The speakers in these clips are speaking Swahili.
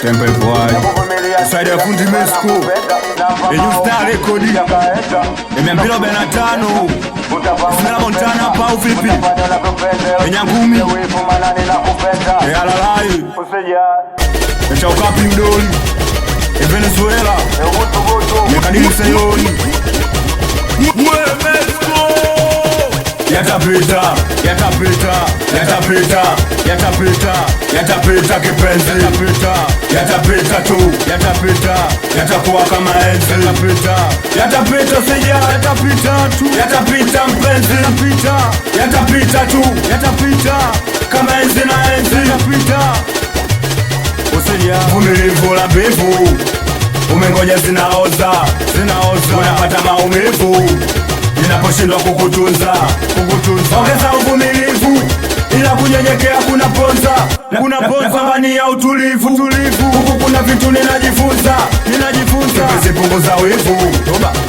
Temple Boy. Saidi ya fundi Mesco. A New Star Record. 245. Ismaila Montana hapa au vipi? Enyangumi. Alalai. Echaukapi mdoli. E Venezuela. Mekadiri Sayoni. Yatapita, yatapita, yatapita, yatapita, yatapita kipenzi, yatapita, yatapita tu, yatapita, yatakuwa kama enzi, yatapita, yatapita sija, yatapita tu, yatapita mpenzi, yatapita, yatapita tu, yatapita kama enzi na enzi, yatapita. Usija vumilivu la mbivu, umengoja zinaoza, zinaoza, unapata maumivu ninaposhindwa kukutunza, kukutunza. Ongeza uvumilivu, ila kunyenyekea kuna ponza, kuna ponza. Napambania utulivu, utulivu. Huku kuna vitu ninajifunza, ninajifunza. Sipunguza wivu,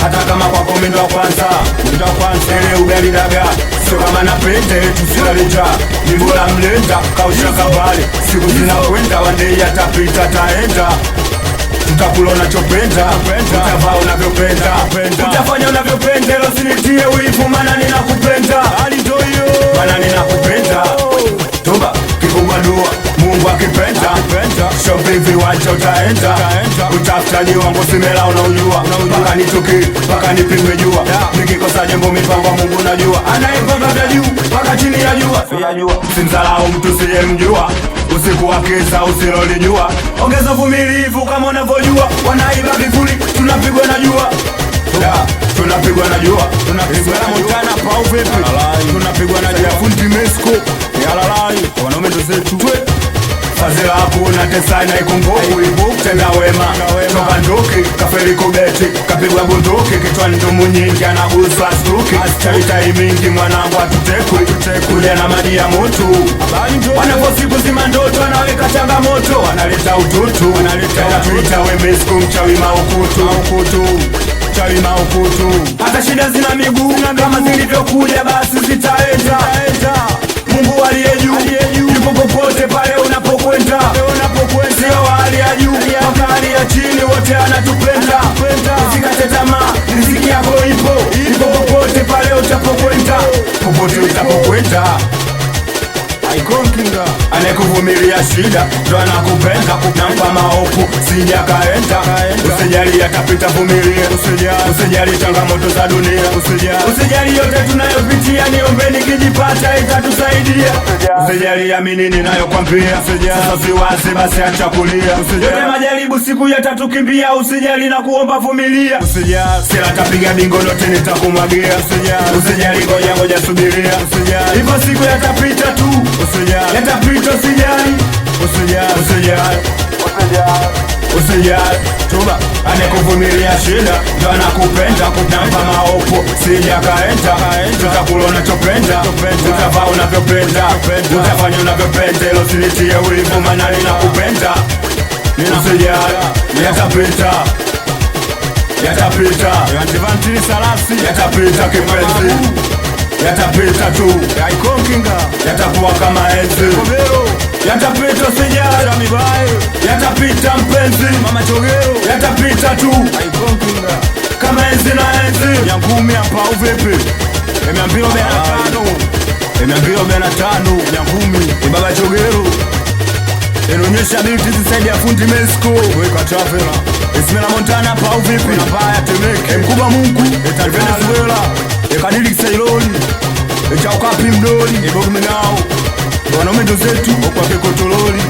hata kama kwako mimi ndo wa kwanza, ndo wa kwanza. Ile ugali daga sio kama napenda tusilalija, ni bora mlenda kausha kabali, siku zinakwenda, one day yatapita, taenda utakula unachopenda, utavaa unavyopenda, utafanya unavyopenda, ila usinitie wivu, maana ninakupenda, maana ninakupenda. Toba kikubwa dua, Mungu akipenda, shopping viwanja utaenda, utafutaji wangu simela unaujua, mpaka nituki mpaka nipigwe jua, nikikosa jambo mipango ya Mungu najua, anayepanga vya juu mpaka chini ya jua, simdharau mtu siyemjua usiku wa kiza usilolijua, ongeza uvumilivu kama unavyojua, wanaiba vivuli, tunapigwa na jua, tunapigwa na jua, tunapigwa na Montana pau vipi, tunapigwa na jua, fundi Mesco yalalai, wanaume ndo zetu fadhila hakuna tesa inaikumbuku tenda wema toka nduki kafeli kubeti kapigwa bunduki kichwani ndumu nyingi anaguswa stuki chaitai mingi mwanangu atutekwi kuja na maji ya moto wanaposiku zima ndoto anaweka changamoto analeta ututu analeta wemesku mchawi maukutu chawi maukutu hata shida zina miguu kama zilivyokuja basi zitaenda. Mungu aliye juu yupo popote pale unapokwenda, sio hali ya juu mpaka hali ya chini, wote anatupenda. Usikate tamaa, riziki yako ipo, ipo popote pale utapokwenda, popote utapokwenda. Anayekuvumilia shida ndo anakupenda, nampa maopu sija kaenda. Usijali yatapita, vumilia. Usijali changamoto za dunia, usijali yote tunayopitia, niombe nikijipata itatusaidia. Usijali amini ninayokwambia, sasa usiwaze, basi acha kulia. Yote majaribu siku yatatukimbia, usijali na kuomba vumilia. Sila tapiga bingo lote nitakumwagia, usijali ngoja ngoja subiria, ipo siku yatapita tu, yatapita, usijali, usijali, usijali, usijali. Tuba anayekuvumilia shida ndo anakupenda, nampa maopo sija kaenda. Utakula unachopenda, utavaa unavyopenda, utafanya unavyopenda, ilo usinitie wivu, maana ninakupenda. Usijali, yatapita, yatapita, yatapita kipenzi, yatapita tu, yatakuwa kama enzi, yatapita usijali, yatapita mpenzi, yatapita tu kama enzi na enzi. Nyangumi hapa au vipi? 245, 245, Nyangumi Baba Chogero inaonyesha binti zisaidi ya fundi Mesco weka travela Ismaila Montana hapa au vipi? Mbaya Temeke mkubwa Mungu eta Venezuela ekadili Ceylon echaukapi mdoli ebogmenao wanaume ndo zetu kwa kikotololi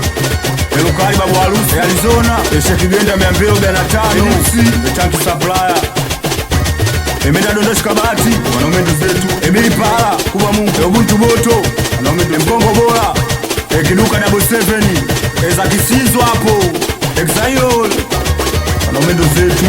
elukali babu harusi Arizona eshekigenda 245 echanki supplier emenda dondoshi kabati wanaume ndo zetu emili pala kubwa Mungu ubuntu boto wanaume ndo mkongo bora ekiduka 77 eza kisizwa hapo exayo wanaume ndo zetu.